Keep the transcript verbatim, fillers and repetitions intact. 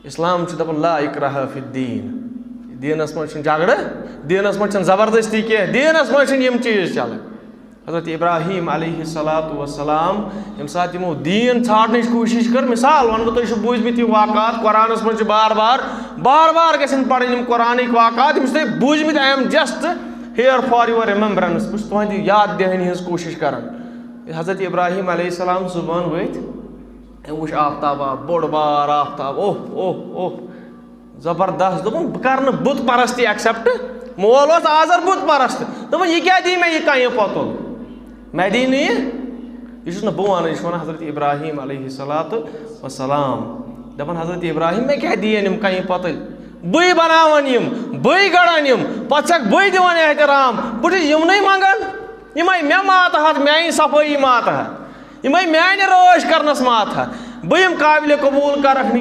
اسلام چھُ دَپان لا اکراہ فی الدین۔ دیٖنَس منٛز چھُنہٕ جھگڑٕ، دیٖنَس منٛز چھَنہٕ زبردستی کینٛہہ، دیٖنَس منٛز چھِنہٕ یِم چیٖز چلان۔ حضرت ابراہیم علیہ الصلوۃ والسلام، ییٚمہِ ساتہٕ یِمو دیٖن ژھانٛڈنٕچ کوٗشِش کٔر، مثال وَنہٕ بہٕ، تۄہہِ چھُو بوٗزمٕتۍ یِم واقعات، قرآنَس منٛز چھِ بار بار، بار بار گژھن پَرٕنۍ یِم قرآنٕکۍ واقعات، یِم چھِ تۄہہِ بوٗزمٕتۍ، I am just here for your remembrance، بہٕ چھُس تُہٕنٛدِ یاد دِہٲنی ہٕنٛز کوٗشِش کران۔ حضرت ابراہیم علیہ السلام صُبحن ؤتھۍ، أمۍ وٕچھ آفتاب، آ، بوٚڑ بار آفتاب، اوہ، اوہ، اوہ، زبردست۔ دوٚپُن، بہٕ کرٕ نہٕ بُت پرستی accept۔ مول اوس آزر بُت پرست۔ دوٚپُن، یہِ کیٛاہ دی مےٚ یہِ کنہِ پۄتُل؟ مےٚ دی نہٕ یہِ۔ یہِ چھُس نہٕ بہٕ وَنان، یہِ چھُ وَنان حضرت ابراہیم علیہ الصلوۃ والسلام۔ دَپان، حضرت ابراہیم، مےٚ کیٛاہ دِیَن یِم کنہِ پۄتٕلۍ؟ بٕے بناوَن یِم، بٕے گڑَن یِم، پتہٕ چھَکھ بٕے دِوان احترام۔ بہٕ چھُس یِمنٕے منٛگان، یِمَے مےٚ ماتہٕ ہَتھ، میٛانہِ صفٲیی ماتہٕ ہَتھ، یِمَے میٛانہِ رٲچھ کرنَس ماتہٕ ہَتھ۔ بہٕ یِم قابلِ قبوٗل کرَکھ نہٕ